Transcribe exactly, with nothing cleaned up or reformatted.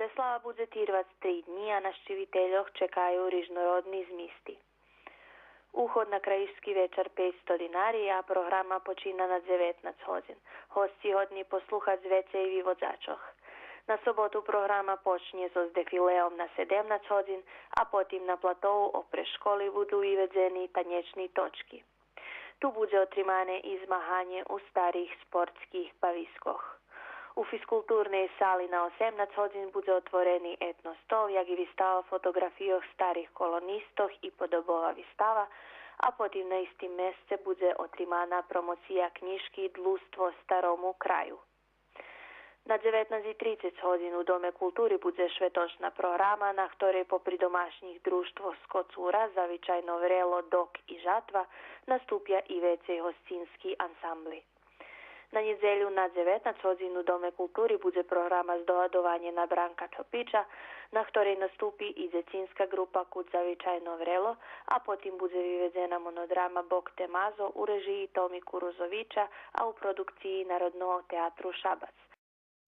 Преслава будзе тирвац три днї, а нащивительох чекаю рижнородни змисти. Уход на Краишски вечар пейцсто динари, а програма почина на дзеветнац годзин. Госци годни послухац вецей виводзачох. На соботу програма почнє зоз дефилеом на седемнац годзин, а потим на платоу опрез школи буду виведзени танєчни точки. Ту будзе отримане и змаганє у старих спортских бавискох. У фискултурней сали на осемнац годзин будзе отворени етностол, як и вистава фотоґрафийох старих колонистох и подобова вистава, а потим на истим месце будзе отримана промоция кнїжки Длуство старому краю. На дзеветнац и трицец годзин у Доме култури будзе шветочна програма, на хторей попри домашнїх дружтвох з Коцура, Завичайно врело, Док и Жатва, наступя и вецей госцински ансамбли. На нєдзелю на дзеветнац годзин у Доме култури будзе програма Здогадованє на Бранка Чопича, на хторей наступи и дзецинска ґрупа кут Завичайно врело, а потим будзе виведзена монодрама Бог те мазо у режиї Томи Курузовича, а у продукциї Народного театру Шабац.